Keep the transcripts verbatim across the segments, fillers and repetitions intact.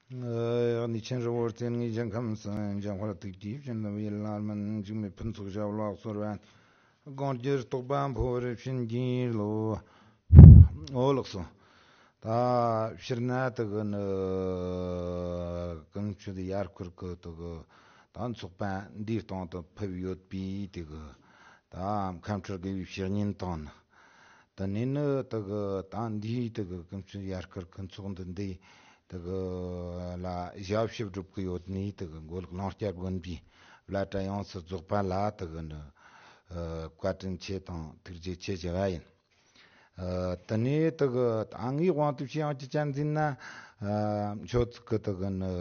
ངའི་ཆེན་རི་བོར་བརྟེན་ངེས་ཀྱང་ཁམས་སངས་ཀྱང་དཔལ་ཐུགས་ཀྱི་བྱིན་རླབས་ཡིད་ལ་མིན། འཇིགས་མེད་ཕུན་ཚོགས་ཞབས་ལ་གསོལ་བ། དགོངས་ཀྱི་རྟོགས་པ་འཕོ་བར་བྱིན་གྱིས་རློབས། འོ་ལགས་སོ། ད་ཕྱིར་ན་དེ་གི་ནི་ཀུན་སྤྱོད་ཡར་སྐུལ་གི་དེ་གི་ད་ཚོགས་པ་འདིའི་སྟེང་དུ་ཕེབས་ཡོད་པའི་དེ་གི་ད་ཁམས་སྤྲུལ་དགེ་བའི་བཤེས་གཉེན་དང་ནི། དེ་ནས་ནི་དེ་གི་ད་འདིའི་དེ་གི་ཀུན་སྤྱོད་ཡར་སྐུལ་གི་ཚོགས་འདུ་འདི་དེ་གི་ལ་ཞབས་ཞུ་སྒྲུབ་གི་ཡོད་ནི་དེ་གི་མགོ་ལོག་ལུང་སྐྱ་དགོན་པའི་བླ་གྲྭ་ཡོངས་སུ་རྫོགས་པ་ལ་དེ་གི་ནི་ཨ་བཀའ་དྲིན་ཆེ་དང་ཐུགས་རྗེ་ཆེ་ཞུ་བ་ཡིན། ཨ་དེ་ནས་དེ་གི་ད་ངའི་དབང་དུ་བྱས་ཡང་ཅི་ཅན་འཛིན་ན་ཨ་ཁྱོད་ཀྱི་དེ་གི་ནི་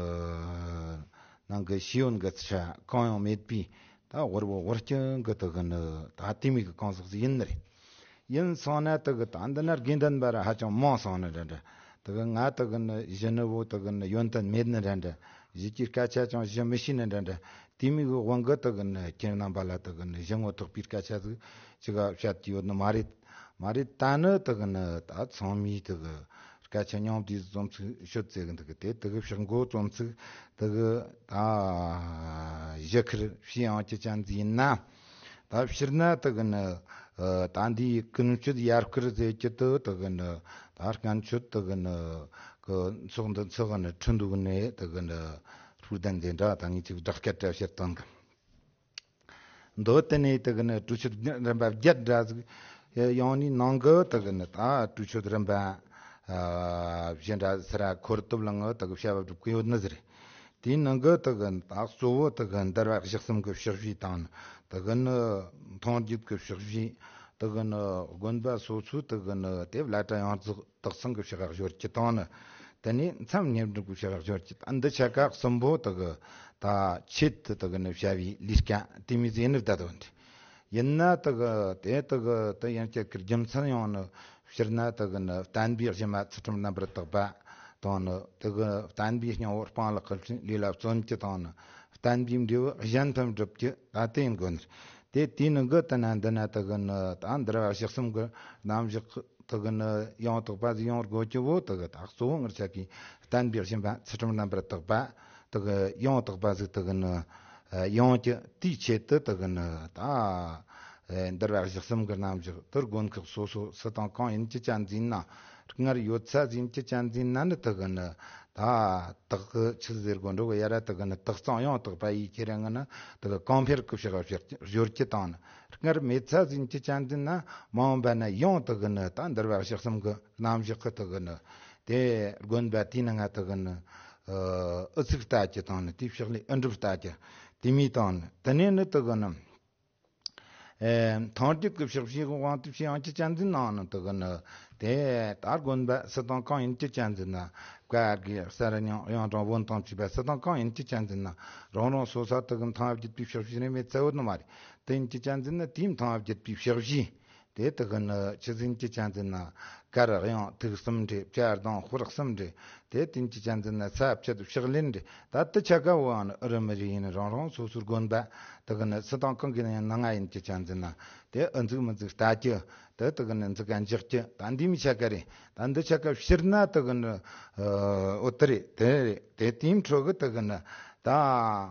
ནང་གི་ཤེས་ཡོན་གི་ཚད་གང་ཡང་མེད་པའི་ད་དབུལ་བོ་དབུལ་སྐྱོན་གི་དེ་གི་ནི་ད་དེ་མོ་གི་གང་ཟག་ཟིག་ཡིན་ནི་རེད། ཡིན་སོང་ན་དེ་གི་ད་འདི་ན་དགེ་འདུན་པ་ར་ཧ་ཅང་མང་སོང་ནི་འདྲ་འདྲ། དེ་གི་ང་དེ་གི་ནི་གཞི་ནི་བོ་དེ་གི་ནི་ཡོན་ཏན་མེད་ནི་འདྲ་འདྲ། གཞི་གི་སྐད་ཆ་ཅང་བཤད་མི་ཤེས་ནི་འདྲ་འདྲ། དེ་མོ་གི་དབང་གིས་དེ་གི་ནི་ཁྱེད་རྣམ་པ་ལ་དེ་གི་ནི་གཞི་ངོ་ཐོག་པའི་སྐད་ཆ་ཟིག་ཅི་ག་བཤད་ཀྱི་ཡོད་ནི་མ་རེད། མ་རེད། ད་ནི་དེ་གི་ནི་ད་ཚང་མས་དེ་གི་སྐད་ཆ་མཉམ་དུ་རྩོམ་ཚིག་ཤོད་ཟེར་གི་འདུག་གི། དེ་དེ་གི་ཕྱག་མགོ་རྩོམ་ཚིག་དེ་གི་ད་གཞི་ཁུར་བྱས་ཡང་ཅི་ཅན་ཟིག་ཡིན་ན། ད་ཕྱིར་ན་དེ་གི་ནི་ཨ་ད་འདིའི་ཀུན་སྤྱོད་ཡར་སྐུལ་ཟེར་གྱི་དེ་དེ་གི་ནི་ད་སྔན་ཆད་དེ་གི་ནི་གི་ཚོགས་འདུ་ཚོགས་གི་ནི་ཁྲི་འདུག་ནས་དེ་གི་ནི་ཧྥུ་ཏན་དེ་འདྲ་ད་ངས་ཅིག་བསྒྲགས་སྐད་བྲལ་བཤད་དོན་གི། མདོ་དེ་ནས་དེ་གི་ནི་གྲོས་ཆོད་རིམ་པ་བརྒྱད་འདྲ་ཟིག་ཡང་ནི་ནང་གི་དེ་གི་ནི་ད་གྲོས་ཆོད་རིམ་པ་ཨ་བཞི་འདྲ་ཟེར་ར་འཁོར་སྟོབས་ལ་ངོ་དེ་གི་བྱ་བ་སྒྲུབ་གི་ཡོད་ནི་ཟེར། དེའི་ནང་གི་དེ་གི་ད་གཙོ་བོ་དེ་གི་འདུལ་བ་བཞི་གསུམ་གི་ཕྱག་བཞེས་དང་དེ་གི་ནི་མཐོང་བརྒྱུད་གི་ཕྱག་བཞེས། དེ་གི་ནི་དགོན་པ་སོ་སོའི་དེ་གི་ནི་དེ་བླ་གྲྭ་ཡོངས་རྫོགས་དག་ཚང་གི་ཕྱག་ཞོར་གྱི་དང་ནི། དེ་ནས་མཚམས་བསྙེན་སྒྲུབ་ཀྱི་ཕྱག་ཞོར་གྱི་ད་འདི་ཆ་ག་གསུམ་པོ་དེ་གི་ད་ཆེད་དུ་དེ་གི་ནི་བྱ་བའི་ལས་ཀ་དེ་མོ་ཟིག་ཡིན་ནི་བསྡད་དོན་དེ། ཡིན་ན་དེ་གི་དེ་དེ་གི་དེ་ཡན་ཆད་ཀྱི་རྒྱུ་མཚན་ཡང་ནི་ཕྱིར་ན་དེ་གི་ནི་བསྟན་པའི་གཞི་མ་ཚུལ་ཁྲིམས་རྣམ་པར་དག་པ་དང་ནི་དེ་གི་བསྟན་པའི་སྙིང་བོ་སྤང་བླང་གི་ལས་ལ་བརྩོན་གྱི་དང་ནི་བསྟན་པའི་འབྲས་བུ་གཞན་ཕན་སྒྲུབ་ཀྱི་ད་དེ་ཡིན་དགོས་ནི། དེ་དེའི་ནང་གི་དེ་ན་འདི་ན་དེ་གི་ནི་ད་འདུལ་བ་བཞི་གསུམ་གི་རྣམ་གཞག་དེ་གི་ནི་ཡང་དག་པ་ཟིག་ཡོང་དགོས་ཀྱི་བོ་དེ་གི་ད་གཙོ་བོ་ངར་ཆ་གི་བསྟན་པའི་གཞི་མ་ཚུལ་ཁྲིམས་རྣམ་པར་དག་པ་དེ་གི་ཡང་དག་པ་ཟིག་དེ་གི་ནི་ཡོང་གི་དེའི་ཆེད་དུ་དེ་གི་ནི་ད་འདུལ་བ་བཞི་གསུམ་གི་རྣམ་གཞག་དེ་དགོན་ཁག་སོ་སོ་སུ་དང་གང་ཡིན་གྱི་ཅན་ཟིན་ན་སྔར་ཡོད་ཚད་ཟིན་གྱི་ཅན་ཟིན་ན་ནི་དེ་གི་ནི་ད་དག་གི་ཆི་ཟེར་དགོས་འགྲོ་གི་ཡ་ར་དེ་གི་ནི་དག་གཙང་ཡང་དག་པ་ཡི་ཁྱེད་རང་གི་ནི་དེ་གི་གོང་འཕེལ་གི་ཕྱག་ཞོར་གྱི་དང་ནི། སྔར་མེད་ཚད་ཟིན་གྱི་ཅན་ཟིན་ན་མ་འོངས་པ་ན་ཡང་དེ་གི་ནི་ད་འདུལ་བ་བཞི་གསུམ་གི་རྣམ་གཞག་གི་དེ་གི་ནི་དེ་དགོན་པ་དེའི་ནང་ང་དེ་གི་ནི་ཨུ་ཚུགས་ལྟ་རྒྱུ་དང་ནི་དེའི་ཕྱག་ལས་ཨུ་འགྲུབ་ལྟ་རྒྱུ་དེ་མོ་དང་ནི་དེ་ནས་ནི་དེ་གི་ནི་ཨེ་མཐོང་རྒྱུད་ཀྱི་ཕྱག་བཞེས་གི་དབང་དུ་བྱས་ཡང་ཅི་ཅན་ཟིན་ནའང་ནི་དེ་གི་ནི་དེ་ད་དགོན་པ་སུ་དང་གང་ཡིན་ཅི་ཅན་ཟིན་ན་བཀའ་བརྒྱུད་གསར་རྙིང་གཡུང་དྲུང་བོན་དང་བཅས་པ་སུ་དང་གང་ཡིན་ཅི་ཅན་ཟིན་ན་རང་རང་སོ་སོ་དེ་གི་མཐོང་བ་བརྒྱུད་པའི་ཕྱག་བཞེས་རེ་མེད་ཚ་བོ་ནི་མ་རེད། དེ་ཡིན་ཅི་ཅན་ཟིན་ན་དེའི་མཐོང་བ་བརྒྱུད་པའི་ཕྱག་བཞེས་དེ་དེ་གི་ནི་ཆི་ཟིན་ཅི་ཅན་ཟིན་ན་གར་གཡང་ཐུག་གསུམ་རེ་བྱ་དང་ཧོར་གསུམ་རེ་དེ་དེ་ཡིན་ཅི་ཅན་ཟིན་ན་ས་བཅད་ཕྱག་ལེན་རེ། ད་དེ་ཆ་ག་བོའང་ཨུ་རུ་མི་རིགས་ཡིན་རང་རང་སོ་སོའི་དགོན་པ་དེ་གི་ནི་སུ་དང་གང་གི་ནང་ང་ཡིན་གྱི་ཅན་ཟིན་ན་དེ་ཨུ་འཛུགས་མི་འཛུགས་ལྟ་རྒྱུ་དེ་དེ་གི་ནི་འཛུགས་ག་འཇགས་རྒྱུ་ད་འདི་མི་ཆ་ག་རེད། ད་འདི་ཆ་ག་ཕྱིར་ན་དེ་གི་ནི་ཨོ་དེ་རེད་དེ་རེད་དེ་དེའི་འཕྲོ་གི་དེ་གི་ནི་ད་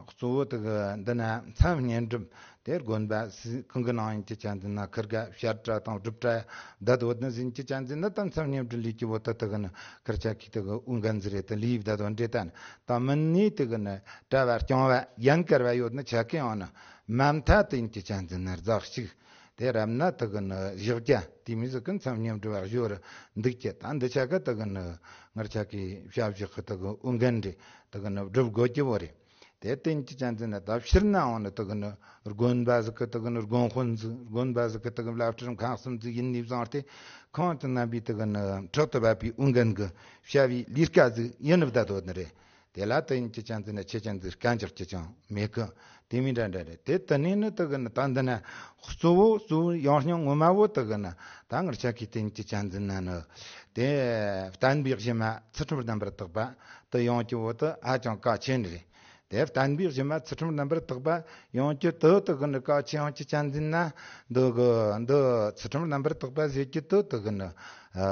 གཙོ་བོ་དེ་གི་འདི་ན་མཚམས་བསྙེན་སྒྲུབ་དེ་དགོན་པ་སུ་གང་གི་ནང་ཡིན་གྱི་ཅན་ཟིན་ན་ཁིར་ག་བཤད་གྲྭ་དང་སྒྲུབ་གྲྭ་བསྡད་ཡོད་ནི་ཟིན་གྱི་ཅན་ཟིན་ན་ད་མཚམས་བསྙེན་སྒྲུབ་ལས་ཀྱི་བོ་ད་དེ་གི་ནི་ཁིར་ཆ་གི་དེ་གི་དབུ་འགན་ཟིག་རེད། དེ་ལས་བསྡད་དོན་འདྲེ་ད་ནི། ད་མིན་ནི་དེ་གི་ནི་གྲྭ་བ་རྐྱང་བ་ཡན་གར་བ་ཡོད་ནི་ཆ་གི་ཡང་ནི་མ་མཐའ་དེ་ཡིན་གྱི་ཅན་ཟིན་ན་རྫ་གཅིག་དེ་རབ་ན་དེ་གི་ནི་བཞག་རྒྱ་དེ་མི་ཟིག་གི་མཚམས་བསྙེན་སྒྲུབ་བ་བཞོ་རུ་འདུག་གི། ད་འདི་ཆ་གི་དེ་གི་ནི་ངར་ཆ་གི་བྱ་བཞག་གི་དེ་གི་དབུ་འགན་རེད། དེ་གི་ནི་སྒྲུབ་དགོས་ཀྱི་བོ་རེད། དེ་བསྟན་གྱི་ཅན་ཟིན་ན་ད་ཕྱིར་ནའང་ནི་དེ་གི་ནི་དགོན་པ་ཟིག་གི་དེ་གི་ནི་དགོན་དཔོན་ཟིག་དགོན་པ་ཟིག་གི་དེ་གི་བླ་སྤྲུལ་ཁང་གསུམ་ཟིག་ཡིན་ནི་བཟང་སྟེ་ཁོང་དུ་རྣམ་པའི་དེ་གི་ནི་ཕྲག་ཏུ་བབས་པའི་དབུ་འགན་གི་བྱ་བའི་ལས་ཀ་ཟིག་ཡིན་ནི་བསྡད་དོ་ནི་རེད། དེ་ལ་བསྟན་གྱི་ཅན་ཟིན་ན་ཆེ་ཅན་ཟིག་དཀའ་འཇགས་ཀྱི་ཅང་མེད་གི། དེ་མི་འདྲ་འདྲ་རེད། དེ་དེ་ནས་ནི་དེ་གི་ནི་ད་འདི་ན་གཙོ་བོ་གཙོ་བོ་ཡང་སྙིང་ངོ་མ་བོ་དེ་གི་ནི་ད་ངར་ཆ་གི་བསྟན་གྱི་ཅན་ཟིན་ན་ནི་དེ་བསྟན་པའི་གཞི་མ་ཚུལ་ཁྲིམས་རྣམ་པར་དག་པ་དེ་ཡོང་རྒྱུ་བོ་དེ་ཧ་ཅང་གལ་ཆེ་ནི་རེད། དེ་བསྟན་པའི་གཞི་མ་ཚུལ་ཁྲིམས་རྣམ་པར་དག་པ་ཡོང་རྒྱུ་དེ་དེ་གི་ནི་གལ་ཆེ་ཡང་གྱི་ཅན་ཟིན་ན་འདི་གི་འདི་ཚུལ་ཁྲིམས་རྣམ་པར་དག་པ་ཟེར་རྒྱུ་དེ་དེ་གི་ནི་ཨ་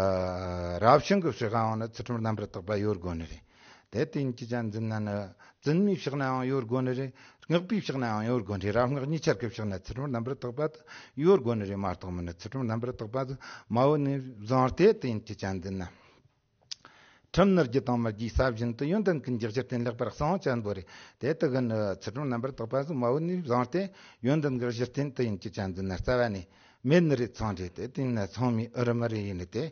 རབ་བྱུང་གི་ཕྱི་ཁའང་ནི་ཚུལ་ཁྲིམས་རྣམ་པར་དག་པ་ཡོད་དགོས་ནི་རེད། དེ་དེ་ཡིན་གྱི་ཅན་འཛིན་ན་ནི། བཙུན་མའི་ཕྱག་ནའང་ཡོད་དགོས་ནི་རེད། སྔགས་པའི་ཕྱག་ནའང་ཡོད་དགོས་ནི་རེད། རབ་སྔགས་གཉིས་ཆར་གྱི་ཕྱག་ན་ཚུལ་ཁྲིམས་རྣམ་པར་དག་པ་དེ་ཡོད་དགོས་ནི་རེད་མ་གཏོགས་མིན་ནི། ཚུལ་ཁྲིམས་རྣམ་པར་དག་པ་དེ་མ་བོ་ནས་བཟུང་སྟེ་དེ་ཡིན་གྱི་ཅན་འཛིན་ན། ཁྲིམས་ནི་རྒྱུ་དང་མི་རྒྱུའི་ས་བཞིན་དུ། ཡོན་ཏན་ཀུན་གྱི་གཞི་རྟེན་ལེགས་པར་གསང་བ་ཅན་པོ་རེད། དེ་དེ་གི་ནི་ཚུལ་ཁྲིམས་རྣམ་པར་དག་པ་ཟིག་མ་བོ་ནས་བཟུང་སྟེ་ཡོན་ཏན་གྱི་གཞི་རྟེན་དེ་ཡིན་གྱི་ཅན་འཛིན་ན་རྩ་བ་ནས་མེད་ནི་རེད། ཚང་རེད། དེ་དེ་ཡིན་ན་ཚང་མའི་ཨུ་རུ་མི་རེད་ཡིན་ནི་དེ།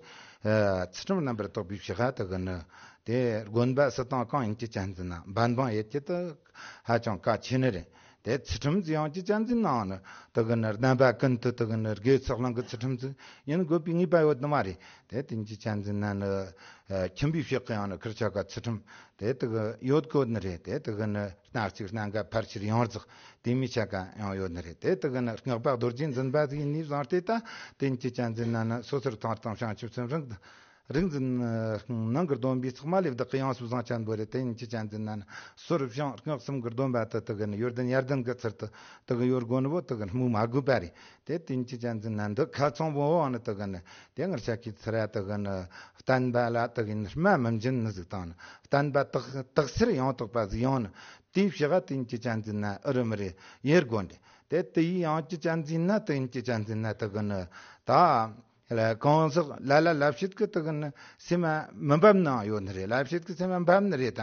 ཚུལ་ཁྲིམས་རྣམ་པར་དག་པའི་ཕྱི་ཁ་དེ་གི་ནི་དེ་དགོན་པ་སུ་དང་གང་ཡིན་གྱི་ཅན་འཛིན་ན་འབད་འབུངས་ཡེད་ཀྱི་དེ་ཧ་ཅང་གལ་ཆེ་ནི་རེད། དེ་ཚུལ་ཁྲིམས་ཟིག་ཡང་གཅིག་ཅན་འཛིན་ནའང་ནི་དེ་གི་ནི་བདེན་པ་ཀུན་ཏུ་དེ་གི་ནི་དགེ་ཚུལ་བླང་གི་ཚུལ་ཁྲིམས་ཟིག་ཡིན་དགོས་པའི་ངེས་པ་ཡོད་ནི་མ་རེད། དེ་དེ་གཅིག་ཅན་འཛིན་ན་ནི་ཁྱིམ་པའི་ཕྱོགས་ཀྱི་ཡང་ནི་ཁིར་ཆ་ག་ཚུལ་ཁྲིམས་དེ་དེ་གི་ཡོད་དགོས་ནི་རེད། དེ་དེ་གི་ནི་སྣ་གཅིག་སྣ་འགའ་ཕལ་ཆེར་ཡོངས་རྫོགས་དེ་མི་ཆ་ག་ཡང་ཡོད་ནི་རེད། དེ་དེ་གི་ནི་སྔགས་པ་རྡོ་རྗེ་འཛིན་པ་ཟིག་ཡིན་ནི་བཟང་སྟེ། ད་དེ་གཅིག་ཅན་འཛིན་ན་ནི་སོ་སོར་ཐང་སྟེང་བྱང་ཆུབ་སེམས་རང་རིག་འཛིན་ནང་གི་སྡོམ་པའི་ཚོགས་མ་ལེབ་བདག་གི་ཡང་སུ་བཟང་ཅན་པོ་རེད། དེ་ཡིན་གྱི་ཅན་འཛིན་ན་ནི་སོར་བྱང་སྔགས་གསུམ་གི་སྡོམ་པ་དེ་དེ་གི་ནི་ཡོན་ཏན་ཡར་ལྡན་གི་ཚུལ་དུ་དེ་གི་ཡོད་དགོས་ནི་བོ་དེ་གི་སྨོས་མ་དགོས་པ་རེད། དེ་དེ་ཡིན་གྱི་ཅན་འཛིན་ན་འདི་ཁ་ཚང་བོ་བོ་ནི་དེ་གི་ནི་དེ་ངར་ཆ་གི་ཚུལ་ར་དེ་གི་ནི་བསྟན་པ་ལ་དེ་གི་ནི་སྨྲ་མི་འཇུག་ནི་ཟིག་དང་ནི་བསྟན་པ་དག་དག་སེལ་ཡང་དག་པ་ཟིག་ཡོང་ནི་དེའི་ཕྱི་ག་དེ་ཡིན་གྱི་ཅན་འཛིན་ན་ཨུ་རུ་མི་རེད་ཡེར་དགོས་འདི། དེ་དེ་ཡིན་ཡང་གྱི་ཅན་འཛིན་ན་དེ་ཡིན་གྱི་ཅན་འཛིན་ན་དེ་གི་ནི་ད། ལ་གང་ཟག་ལ་ལ་ལ་བྱེད་ཀྱི་དེ་གི་ནི་སེམས་མ་མི་འབབ་ནའང་ཡོད་ནི་རེད། ལ་བྱེད་ཀྱི་སེམས་མ་འབབ་ནི་རེད།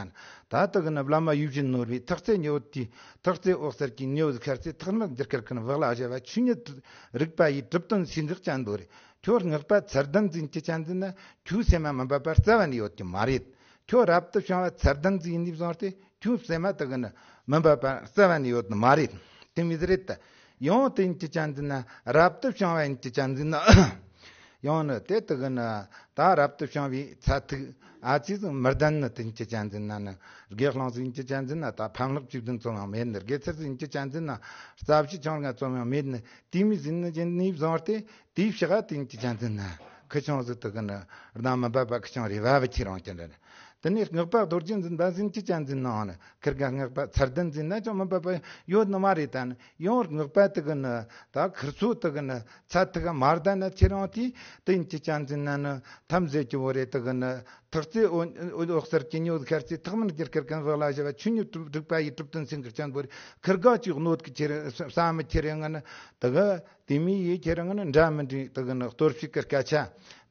ད་ད་དེ་གི་ནི་བླ་མ་ཡིད་བཞིན་ནོར་བུའི་ཐག་རྩེ་ཉི་འོད་དེའི་ཐག་རྩེ་འོད་གསལ་གྱི་ཉི་འོད་ཁ་རྩེ་ཐག་མི་འགྱུར་ཁར་ཀུན་བག་ལ་བཞག་པ་ཆོས་ཉིད་རིག་པ་ཡི་གྲུབ་དོན་སེམས་འགག་ཅན་པོ་རེད། ཁྱོད་སྔགས་པ་ཚུལ་ལྡན་ཟིག་ཡིན་གྱི་ཅན་འཛིན་ན་ཁྱོད་སེམས་མ་མི་འབབ་པ་རྩ་བ་ནས་ཡོད་ཀྱི་མ་རེད། ཁྱོད་རབ་ཏུ་བྱུང་བ་ཚུལ་ལྡན་ཟིག་ཡིན་ནི་བཟུང་སྟེ། ཁྱོད་སེམས་མ་དེ་གི་ནི་མི་འབབ་པ་རྩ་བ་ནས་ཡོད་ནི་མ་རེད། དེ་མི་ཟེར་རེད་ད། ཡང་དེ་ཡིན་གྱི་ཅན་འཛིན་ན་རབ་ཏུ་བྱུང་བ་ཡིན་གྱི་ཅན་འཛིན་ན། ཡང་ནི་དེ་དེ་གི་ནི་ད་རབ་ཏུ་བྱུང་བའི་ཚད་ཐིག་ཨ་ཙི་ཟིག་མི་ལྡན་ནི་དེ་ཡིན་གྱི་ཅན་འཛིན་ན་ནི། དགེ་སློང་ཟིག་ཡིན་གྱི་ཅན་འཛིན་ན་ད་ཕམ་ལྷག་བཅུ་བདུན་ཙམ་ཡང་མེད་ནི། དགེ་ཚུལ་ཟིག་ཡིན་གྱི་ཅན་འཛིན་ན་རྩ་བཞི་ཆང་ལྔ་ཙམ་ཡང་མེད་ནི། དེ་མི་ཟིན་ནི་ཡིན་ནི་བཟུང་སྟེ། དེའི་ཕྱི་ག་དེ་ཡིན་གྱི་ཅན་འཛིན་ན་ཁི་ཆང་ཟིག་དེ་གི་ནི་རྣམ་མི་འབབ་པ་ཁི་ཆང་རེ་བ་བུ་ཁྱེད་རང་ཅན་འདྲ་ནི། དེ་ནས་སྔགས་པ་རྡོ་རྗེ་འཛིན་པ་ཟིན་གྱི་ཅན་འཛིན་ནའང་ནི་ཁིར་ག་སྔགས་པ་ཚུལ་ལྡན་འཛིན་ན་ཅང་མི་འབབ་པ་ཡོད་ནི་མ་རེད། ད་ནི་ཡང་སྔགས་པ་དེ་གི་ནི་ད་ཁིར་ཚོ་དེ་གི་ནི་ཚད་ཐིག་ག་མ་ལྡན་ན་ཁྱེད་རང་དེ་དེ་ཡིན་གྱི་ཅན་འཛིན་ན་ནི་ཐམས་ཅད་ཀྱི་བོ་རེད། དེ་གི་ནི་ཐག་རྩེ་འོད་འོད་འོད་གསལ་གྱི་ཉི་འོད་ཤར་ཚེ་ཐག་མི་འགྱུར་ཁར་ཀུན་བག་ལ་ཞི་བ་ཆོས་ཉིད་སྒྲུབ་པ་ཡི་གྲུབ་དོན་སེམས་འགག་ཅན་པོ་རེད། ཁིར་ག་ཅིག་གནོད་ཀྱི་ཁྱེར་བསམ་མི་ཁྱེར་ཡང་ནི་དེ་གི་དེ་མི་ཡི་ཁྱེར་ཡང་ནི་འདྲ་མི་འདྲའི་དེ་གི་ནི་གཏོར་བཤིག་གི་སྐད་ཆ་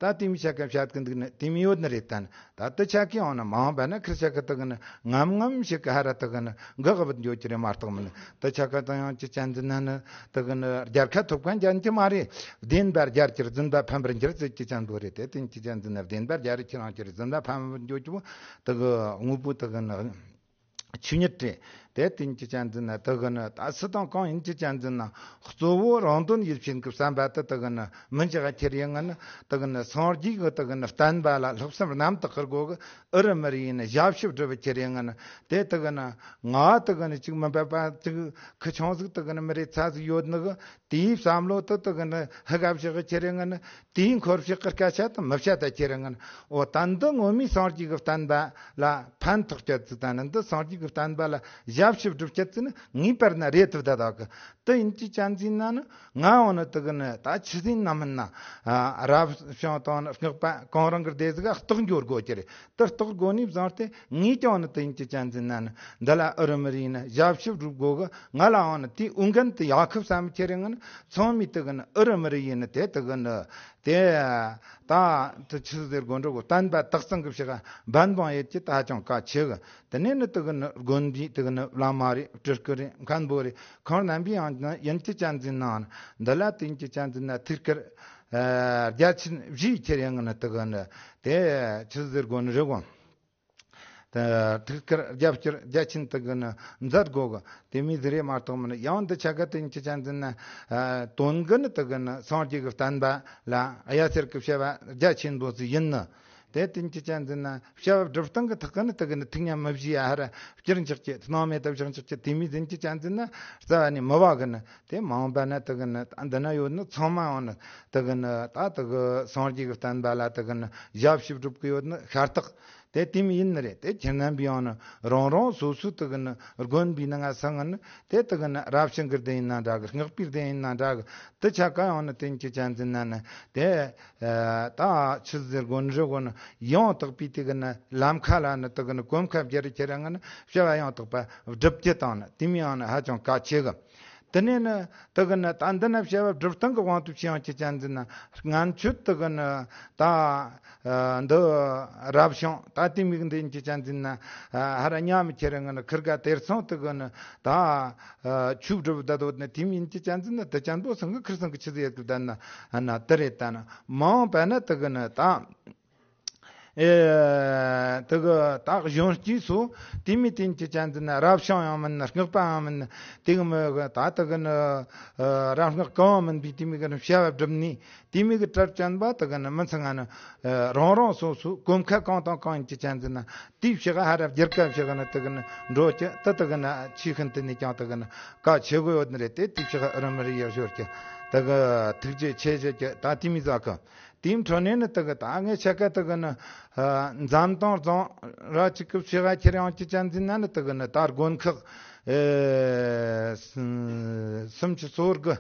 ད་དེ་མི་ཆ་ག་བཤད་གི་འདུག་ནི་དེ་མི་ཡོད་ནི་རེད། ད་ནི་ད་དེ་ཆ་གི་ཡང་ནི་མང་བ་ན་ཁིར་ཆ་གི་དེ་གི་ནི་ངམ་ངམ་ཞིག་གི་ཧ་ར་དེ་གི་ནི་འགག་གི་བུད་འགྱོ་གི་རེད་མ་གཏོགས་མིན་ནི། དེ་ཆ་ག་དང་ཡང་གཅིག་ཅན་འཛིན་ན་ནི་དེ་གི་ནི་རྒྱལ་ཁ་ཐོབ་མཁན་ཅན་གྱི་མ་རེད། བདེན་པར་རྒྱལ་གྱུར་འཛིན་པ་ཕམ་པར་འགྱུར་ཟེར་གྱི་ཅན་པོ་རེད། དེ་དེ་གཅིག་ཅན་འཛིན་ན་བདེན་པར་རྒྱལ་རེ་ཁྱེད་རང་ཁྱེར་འཛིན་པ་ཕམ་པར་འགྱོ་གི་བོ་དེ་གི་དངོས་པོ་དེ་གི་ནི་ཆོས་ཉིད་རེད། དེ་དེ་གཅིག་ཅན་འཛིན་ན་དེ་གི་ནི་ད་སུ་དང་གང་ཡིན་གཅིག་ཅན་འཛིན་ན་གཙོ་བོ་རང་དོན་ཡིད་བྱེད་ཀྱི་བསམ་པ་དེ་དེ་གི་ནི་མི་འཇག་ཁྱེར་ཡང་ནི་དེ་གི་ནི་སངས་རྒྱས་ཀྱི་དེ་གི་ནི་བསྟན་པ་ལ་ལྷག་བསམ་རྣམ་དག་གི་སྒོ་གི་ཨུ་རུ་མི་རིགས་ཡིན་ནི་ཞབས་ཞུ་སྒྲུབ་པ་ཁྱེར་ཡང་ནི་དེ་དེ་གི་ནི་ང་དེ་གི་ནི་གཅིག་མི་འབབ་པ་གཅིག་ཁི་ཆུང་ཟིག་དེ་གི་ནི་མི་རེ་ཚ་ཟིག་ཡོད་ནི་གི་དེའི་བསམ་བློ་དེ་དེ་གི་ནི་ཧི་ག་བཞག་གི་ཁྱེར་ཡང་ནི་དེའི་འཁོར་བཞག་གི་སྐད་ཆ་དེ་མི་བཤད་ད་ཁྱེར་ཡང་ནི་འོ་ད་འདི་ངོ་མའི་སངས་རྒྱས་ཀྱི་བསྟན་པ་ལ་ཕན་ཐོགས་ཅེས་ཟིག་ད་ནི་འདི་སངས་རྒྱས་ཀྱི་བསྟན་པ་ལ་ཞབས་ཞུ་སྒྲུབ་ཅེས་ཟིག་ནི་ངེས་པར་ན་རེད་དུ་བསྡད་ད་གི་དེ་ཡིན་གཅིག་ཅན་འཛིན་ན་ནི་ང་འོ་ནི་དེ་གི་ནི་ད་ཆི་ཟིན་ན་མིན་ན་རབ་བྱུང་དང་ནི་སྔགས་པ་གང་རུང་གི་སྡེ་ཟིག་ག་རྟོགས་འགྱུར་དགོས་ཀྱི་རེད། དེ་རྟོགས་དགོས་ནི་བཟང་སྟེ་ངས་ཀྱང་ནི་དེ་ཡིན་གཅིག་ཅན་འཛིན་ན་ནི་འདི་ལ་ཨུ་རུ་མི་རིགས་ནི་ཞབས་ཞུ་སྒྲུབ་དགོས་གི་ང་ལའང་ནི་དེའི་འོས་འགན་དེ་ཡག་ཁུབ་བསམ་ཁྱེར་ཡང་ནི་ཚང་མས་དེ་གི་ནི་ཨུ་རུ་མི་རིགས་ཡིན་ནི་དེ་དེ་གི་ནི་དེ་ད་དེ་ཆི་ཟེར་དགོས་འགྲོ་གི་བསྟན་པ་དག་གཙང་གི་ཕྱི་ག་འབད་འབུངས་ཡེད་ཀྱི་ད་ཅང་གལ་ཆེ་གི་དེ་ནས་ནི་དེ་གི་ནི་དགོན་པའི་དེ་གི་ནི་བླ་མ་རེད། སྤྲུལ་སྐུ་རེད། མཁན་པོ་རེད། ཁོང་རྣམ་པས་ཡང་ཡིན་གཅིག་ཅན་འཛིན་ནའང་འདི་ལ་དེ་ཡིན་གཅིག་ཅན་འཛིན་ན་ཐུགས་ཁུར་རྒྱ་ཆེན་བཞེས་ཁྱེར་ཡང་ནི་དེ་གི་ནི་དེ་ཆི་ཟེར་དགོས་ནི་རེད་གོ་ཐུགས་ཁུར་རྒྱབ་སྐྱོར་རྒྱ་ཆེན་དེ་གི་ནི་མཛད་དགོས་གི་དེ་མི་ཟེར་རེད་མ་གཏོགས་མིན། ཡང་འདི་ཆ་ག་དེ་ཡིན་གཅིག་ཅན་འཛིན་ན་དོན་གི་ནི་དེ་གི་ནི་སངས་རྒྱས་ཀྱི་བསྟན་པ་ལ་གཡའ་ཟེར་གི་བྱ་བ་རྒྱ་ཆེན་པོ་ཟིག་ཡིན་ནི། དེ་དེ་ཡིན་གཅིག་ཅན་འཛིན་ན་བྱ་བ་སྒྲུབ་སྟངས་ཀྱི་ཐོག་གི་ནི་དེ་གི་ནི་ཐུགས་ཉམས་མི་བཞེས་ཡ་ཧར་བསྐྱུར་འཇོག་གི་སྣང་མེད་དུ་བཞག་འཇོག་གི་དེ་མི་ཟིན་གཅིག་ཅན་འཛིན་ན་རྩ་བ་ནས་མི་བ་གི་ནི་དེ་མང་བ་ན་དེ་གི་ནི་འདི་ན་ཡོད་ནི་ཚང་མ་ཡང་ནི་དེ་གི་ནི་ད་དེ་གི་སངས་རྒྱས་ཀྱི་བསྟན་པ་ལ་དེ་གི་ནི་ཞབས་ཞུ་སྒྲུབ་གི་ཡོད་ནི་ཤ་སྟག་དེ་དེ་མོ་ཡིན་ནི་རེད། དེ་ཁྱེད་རྣམ་པས་ཡང་ནི་རང་རང་སོ་སོའི་དེ་གི་ནི་དགོན་པའི་ནང་ང་སང་ནི་དེ་དེ་གི་ནི་རབ་བྱུང་གི་སྡེ་ཡིན་ན་འདྲ་གི། སྔགས་པའི་སྡེ་ཡིན་ན་འདྲ་གི། དེ་ཆ་ག་ཡང་ནི་དེང་གི་ཆ་འཛིན་ན་ནི་དེ་ད་ཆི་ཟེར་དགོན་རི་དགོན་ཡང་དག་པའི་དེ་གི་ནི་ལམ་ཁ་ལ་ནི་དེ་གི་ནི་གོམ་ཁ་བརྒྱབ་རི་ཁྱེད་རང་ནི་བྱ་བ་ཡང་དག་པ་སྒྲུབ་རྒྱུ་དང་ནི་དེ་མོ་ཡང་ནི་ཧ་ཅང་གལ་ཆེ་གི། དེ་ནས་ནི་དེ་གི་ནི་ད་འདི་ན་བྱ་བ་སྒྲུབ་སྟངས་ཀྱི་དབང་དུ་བྱས་ཡང་ཅི་ཅན་འཛིན་ན། ང་ཚོས་དེ་གི་ནི་ད་ཨ་འདི་རབ་བྱུང་ད་དེ་མིག་འདི་ཅི་ཅན་འཛིན་ན། ཨ་ཧ་ར་ཉམས་ཁྱེར་ངི་ནི་ཁིར་ག་དེར་སོང་དེ་གི་ནི་ད་ཨ་ཆུ་སྒྲུབ་ད་དོ་ནི་དེ་མིན་ཅི་ཅན་འཛིན་ན། དེ་ཅན་པོ་སང་གི་ཁིར་སང་གི་ཆི་ཟིག་ཡོད་གི་ད་ན་ན་དེ་རེད། ད་ན་མ་འོངས་པ་ན་དེ་གི་ནི་ད། ཨེ། དེ་གི་ད་གཞོན་སྐྱེས་སུ་དེ་མི་དེ་ཅི་ཅན་འཛིན་ན། རབ་བྱུང་ཡང་མིན་ན་སྔགས་པ་ཡང་མིན་ན། དེ་གི་མི་གི་ད་དེ་གི་ནི་ཨ་རབ་སྔགས་གང་ཡང་མིན་པའི་དེ་མི་གི་ནི་བྱ་བ་སྒྲུབ་ནི་དེ་མི་གི་གྲལ་ཅན་པ་དེ་གི་ནི་མི་ཚང་ང་ནི་ཨ་རང་རང་སོ་སོའི་གོམ་ཁ་གང་དང་གང་ཡིན་ཅི་ཅན་འཛིན་ན། དེའི་ཕྱི་ག་ཧ་ར་སྒྱུར་ཀ་ཕྱི་ག་ནི་དེ་གི་ནི་འགྲོ་ཀྱི་དེ་དེ་གི་ནི་ཆེས་ཤིན་ཏུ་ནས་ཀྱང་དེ་གི་ནི་གལ་ཆེ་གི་ཡོད་ནི་རེད། དེ་དེའི་ཕྱི་ག་ཨ་རུ་མི་རི་ཡག་ཞོར་གྱི་དེ་གི་ཐུགས་རྗེ་ཆེ་ཞེས་ཀྱི་ད་དེ་མི་ཟ་གི། དེའི་འཕྲོ་ནས་ནི་དེ་གི་ད་ངས་ཆ་ག་དེ་གི་ནི་ཨ་འཛམ་ཐང་རྫོང་ར་གཅིག་གི་ཕྱི་ག་ཁྱེར་ཡང་ཅི་ཅན་འཛིན་ན་ནི་དེ་གི་ནི་ད་དགོན་ཁག་ཨེ་སུམ་ཅུ་སོ་དགུ་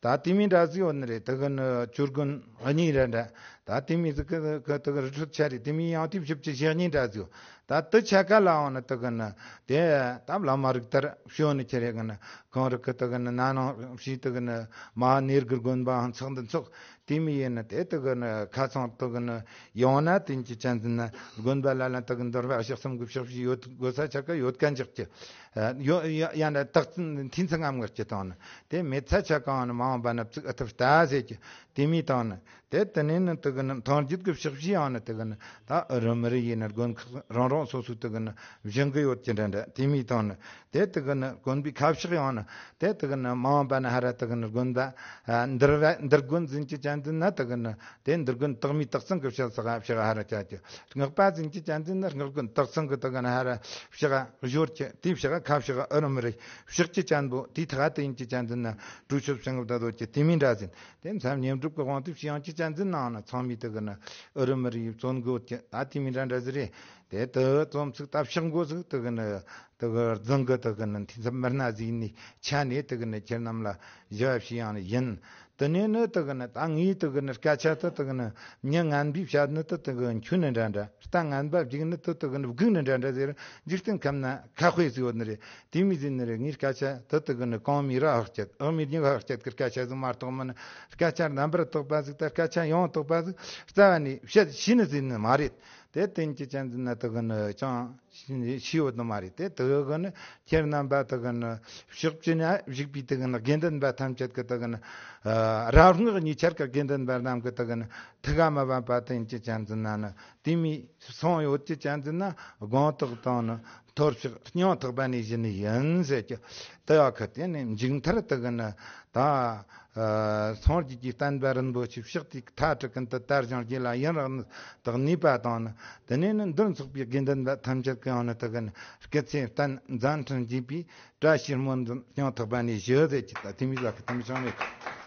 ད་དེ་མི་འདྲ་ཟིག་ཡོད་ནི་རེད། དེ་གི་ནི་ཇོ་དགོན་གཉིས་རེད་འདྲ། ད་དེ་མི་ཟིག་གི་གི་དེ་གི་རི་ཁྲོད་ཆ་རེད། དེ་མི་ཡང་དེ་བཞི་བཅུ་ཞེ་གཉིས་འདྲ་ཟིག་ཡོད། ད་དེ་ཆ་ག་ལའང་ནི་དེ་གི་ནི་དེ་ད་བླ་མ་རིགས་ལྟར་བྱོན་ནི་ཁྱེར་ཡང་ནི་གང་རིགས་གི་དེ་གི་ནི་ན་ནིང་བྱས་དེ་གི་ནི་མ་ནེར་གི་དགོན་པའང་ཚོགས་འདུ་འཚོགས། དེ་མི་ཡིན་ནི་དེ་དེ་གི་ནི་ཁ་ཚང་དེ་གི་ནི་ཡང་ན་དེ་ཅི་ཅན་འཛིན་ན་དགོན་པ་ལ་ལ་དེ་གི་འདུལ་བ་ཞག་གསུམ་གི་ཕྱག་བཞེས་ཡོད་དགོས་ས་ཆ་ག་ཡོད་ག་འཇག་གི། ཡོད་ཡ་ན་རྟགས་འཐུས་ཚང་ངམ་ངར་གྱི་དང་ནི་དེ་མེད་ས་ཆ་གང་ནི་མ་འོངས་པ་ན་བཙུགས་ཨ་ཐུབ་ལྟ་ཟེར་གྱི་དེ་མི་དང་ནི་དེ་དེ་ནས་ནི་དེ་གི་ནི་མཐོང་རྒྱུད་གི་ཕྱག་བཞེས་ཡང་ནི་དེ་གི་ནི་ད་ཨ་རུ་མི་རི་ཡིན་ན་དགོན་ཁག་རང་རང་སོ་སོའི་དེ་གི་ནི་བཞེངས་གི་ཡོད་ཀྱི་འདྲ་འདྲ་དེ་མི་དང་ནི་དེ་དེ་གི་ནི་དགོན་པའི་ཁ་ཕྱག་ཡང་ནི་དེ་དེ་གི་ནི་མ་འོངས་པ་ན་ཧ་ར་དེ་གི་ནི་དགོན་པ་ཨ་འདུལ་བ་འདུལ་དགོན་འཛིན་གྱི་ཅན་འཛིན་ན་དེ་གི་ནི་དེ་འདུལ་དགོན་དག་མི་དག་ཚང་གི་ཕྱག་ས་ག་ཕྱག་ཧ་ར་ཅག་གི། སྔགས་པ་འཛིན་གྱི་ཅན་འཛིན་ན་སྔགས་དགོན་དག་ཚང་གི་དེ་གི་ནི་ཧ་ར་ཕྱག་ག་ཞོར་གྱི་དེ་ཕྱག་ག་ཁ་ཕྱག་ཨ་རུ་མི་རི་ཕྱག་གི་ཅན་པོ་དེ་ཐག་དེ་ཡིན་གྱི་ཅན་འཛིན་ན་གྲུ་ཆོད་བྱང་གི་ད་དོ་གྱི་དེ་མི་འདྲ་འཛིན། དེ་མཚམས་བསྙེན་སྒྲུབ་ཀྱི་དབང་དུ་བྱས་ཡང་གཅིག་ཅན་འཛིན་ནའང་ན་ཚང་མས་དེ་གི་ནི་ཨུ་རུ་མི་རིགས་བཙོན་དགོས་ཀྱི་ད་དེ་མི་འདྲ་འདྲ་ཟིག་རེད། དེ་དུ་རྩོམ་ཚིག་ད་ཕྱག་མགོ་ཟིག་དེ་གི་ནི་དེ་གི་རྫོང་གི་དེ་གི་ནི་འཐུས་ཚབ་མི་སྣ་ཟིག་ནི་ཆ་ནས་དེ་གི་ནི་ཁྱེད་རྣམས་ལ་ཞུ་བ་ཞུ་ཡང་ནི་ཡིན། དེ་ནས་ནི་དེ་གི་ནི་ད་ངའི་དེ་གི་ནི་སྐད་ཆ་དེ་དེ་གི་ནི་མྱི་ངན་པའི་བཤད་ནི་དེ་དེ་གི་འཁྱུ་ནི་འདྲ་འདྲ། རྟ་ངན་པ་བརྒྱུག་ནི་དེ་དེ་གི་ནི་སྒུག་ནི་འདྲ་འདྲ་ཟེར། འཇིག་རྟེན་ཁམས་ན་ཁ་དཔེ་ཟིག་ཡོད་ནི་རེད། དེ་མི་ཟིན་ནི་རེད། ངའི་སྐད་ཆ་དེ་དེ་གི་ནི་གང་མི་ར་ཧག་སྐྱེད་ཨ་མི་རྙིང་ཧག་སྐྱེད་ཀྱི་སྐད་ཆ་ཟིག་མ་གཏོགས་མིན། སྐད་ཆ་རྣམ་པར་དག་པ་ཟིག་ད་སྐད་ཆ་ཡང་དག་པ་ཟིག་རྩ་བ་ནས་བཤད་ཤེས་ནི་ཟིན་ནི་མ་རེད། དེ་བསྟན་གྱི་ཅན་ཟིན་ན་དེ་གི་ནི་ཅང་ཤེས་ཡོད་ནི་མ་རེད། དེ་དེ་གི་ནི་ཁྱེད་རྣམ་པ་དེ་གི་ནི་ཕྱོགས་བཅུ་ན་བཞུགས་པའི་དེ་གི་ནི་དགེ་འདུན་པ་ཐམས་ཅད་ཀྱི་དེ་གི་ནི་རབ་སྔགས་གཉིས་ཆར་གྱི་དགེ་འདུན་པ་རྣམས་ཀྱི་དེ་གི་ནི་ཐུགས་ཀ་མ་བབ་པ་བསྟན་གྱི་ཅན་ཟིན་ན་ནི་དེ་མི་སོང་ཡོད་ཀྱི་ཅན་འཛིན་ན་དགོངས་དག་དང་ནི་མཐོལ་བཤགས་སྙིང་ཐག་པ་ནས་བཞེས་ནི་ཡིན་ཟེར་གྱི་དེ་ཡག་གི། དེ་ནས་མཇུག་མཐར་དེ་གི་ནི་ད་ཨ་སངས་རྒྱས་ཀྱི་བསྟན་པ་རིན་པོ་ཆེ་ཕྱོགས་དེ་མཐའ་དྲུག་ཀུན་ཏུ་དར་ཞིང་རྒྱས་ལ་ཡུན་རིང་དུ་གནས་པ་དང་ནི་དེ་ནས་ནི་འདིར་འཚོགས་པའི་དགེ་འདུན་པ་ཐམས་ཅད་ཀྱང་ནི་དེ་གི་ནི་སྐུ་ཚེ་བརྟན་མཛད་འཕྲིན་རྒྱས་པའི་བཀྲ་ཤིས་སྨོན་འདུན་སྙིང་ཐག་པ་ནས་ཞུ་ཟེར་གྱི་ད་དེ་མི་ཟ་གི་དེ་མི་བྱུང་མེད།